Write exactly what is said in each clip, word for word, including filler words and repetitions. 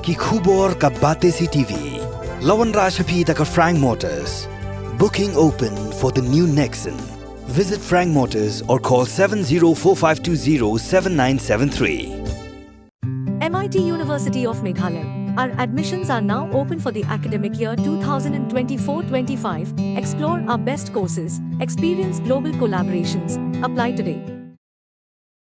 Ki khubor ka Batesi T V. La wanrah sha phi da ka Frank Motors. Booking open for the new Nexon. Visit Frank Motors or call seven zero four five two zero seven nine seven three. M I T University of Meghalaya. Our admissions are now open for the academic year two thousand twenty-four twenty-five. Explore our best courses, experience global collaborations. Apply today.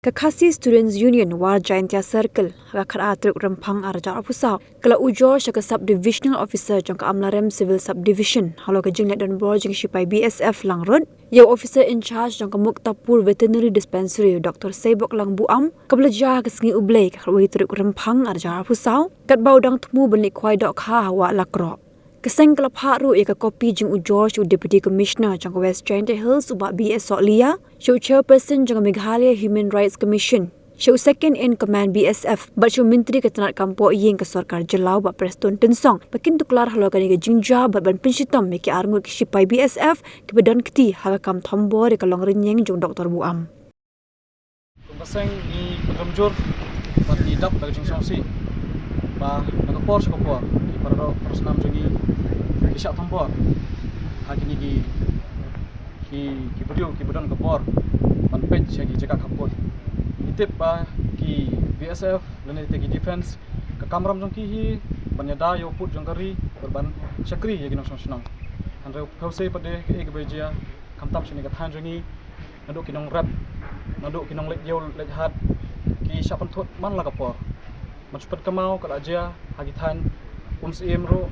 Ka Khasi Students Union War Jaintia Circle ha ka khatar tarik Rymphang arhajar arphew saw ka la ujor sha ka Sub Divisional Officer jong ka Amlarem Civil Subdivision halor ka jingleh donbor jong ki shipai B S F Langrut, ïa u Officer in Charge jong ka Muktapur Veterinary Dispensary, u Doctor Seibok Langbuam, kaba la jia ha ka sngi U Blei ka khatwei tarik Rymphang arhajar arphew saw, katba u dang thmu ban leit khwai dohkha ha Wah Lakroh. Ka seng ka la phah ruh ïa ka kopi jingujor sha u Deputy Commissioner jong ka West Jaintia Hills, u Bah B S Sohliya, sha u Chairperson jong ka Meghalaya Human Rights Commission, sha u Second in Command B S F bad sha u Myntri ka tnad kam poh ïing ka sorkar jylla, u Bah Prestone Tynsong, ba kin tuklar halor kane ka jingjia bad ban pynshitom ïa ki arngut ki shipai B S F kiba don kti ha ka kam thombor ïa ka longrynïeng jong u Doctor Buam. Kum ka seng ngi kynrum jur bad ngi dap da ka jingsngewsih ba na ka por sha ka por ki para doh para snam jong ngi ki shah thombor ha kine ki, ki, ki briew kiba don ka bor ban peit sha ki jaka khappud. Ngi tip ba ki B S F lane te ki defense, ka kamram jong ki hi ban ïada ïa u pud jong ka ri bad ban shakri ïa ki nongshong shnong. Hynrei phew sei pat de kaei kaba jia, khamtam shane ka thaiñ jong ngi, naduh ki nongrep, naduh ki nongleit ïew leit hat, ki shah pynthut man la ka por. Ban shu pynkynmaw ka la jia ha ki thaiñ Umsyiem ruh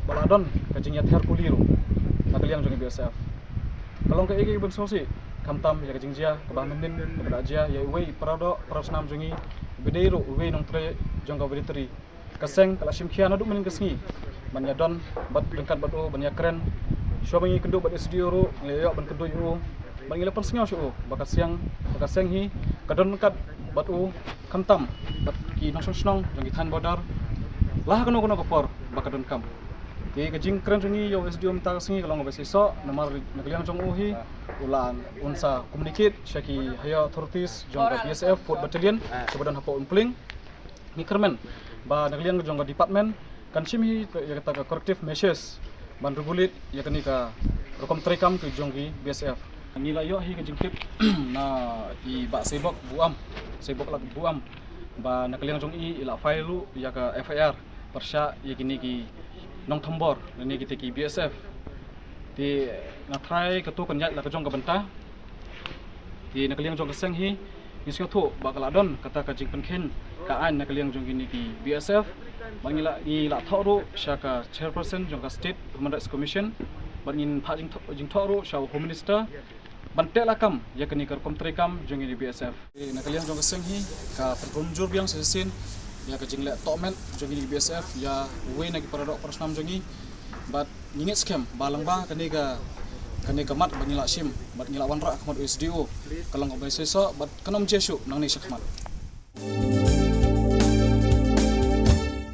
ba la don ka jingïather kuli ruh na ka liang jong ka B S F. Ka long kaei kaei ban sngewsih, khamtam ïa ka jingjia kaba mynnin kaba la jia ïa uwei para doh para snam jong ngi, ba dei ruh uwei nongtrei jong ka Veterinary. Ka seng ka la shim khia naduh mynnin ka sngi ban ïadon bad ryngkat bad u ban ïakren. Shuwa ba ngi kynduh bad S D O ruh ngi la ïoh ban kynduh ïa u bad ngi la pynsngew sha u ba ka seng, ba ka seng hi ka don ryngkat bad u, khamtam bad ki nongshong shnong jong ki thaiñ border la ha kano kano ka por ba ka donkam. Te ka jingkren jong ngi ïa u S D O mynta ka sngi ka long kaba shisha, namar na ka liang jong u hi u la, un sa communicate sha ki higher authorities jong ka B S F Fourth Battalion kaba don hapoh Umpling. Ngi kyrmen ba na ka liang jong ka department kan shim hi ïa kata ka corrective measures ban regulate ïa kane ka rukom treikam ka jong ki B S F. Ngi la ïoh hi ka jingtip na i Bah Seibok Buam, Seibok Langbuam, ba na ka liang jong i i la file ruh ïa ka F I R pyrshah ïa kine ki nongthombor lane kita ki B S F. Te nga tharai kato kan ïaid la ka jong ka bynta. Te na ka liang jong ka seng hi ngi sngewthuh ba ka la don kata ka jingpynkheiñ ka aiñ na ka liang jong kine ki B S F. Bad ngi la, ngi la thoh ruh sha ka chairperson jong ka State Human Rights Commission, bad ngin phah jingthoh, jingthoh ruh sha u Home Minister ban teh lakam ïa kane ka rukom treikam jong kine ki B S F. Na ka liang jong ka seng hi ka pynrem jur biang sa shisien ïa ka jingleh tohmet jong kine ki B S F ïa uwei na ki paradoh parasnam jong ngi. Bad ngi ngeit skhem ba lyngba kane ka, kane ka mat ba ngi la shim bad ngi la wanrah ha khmat u S D O ka long kaba shisha bad kan ym jia shuh nangne shakhmat.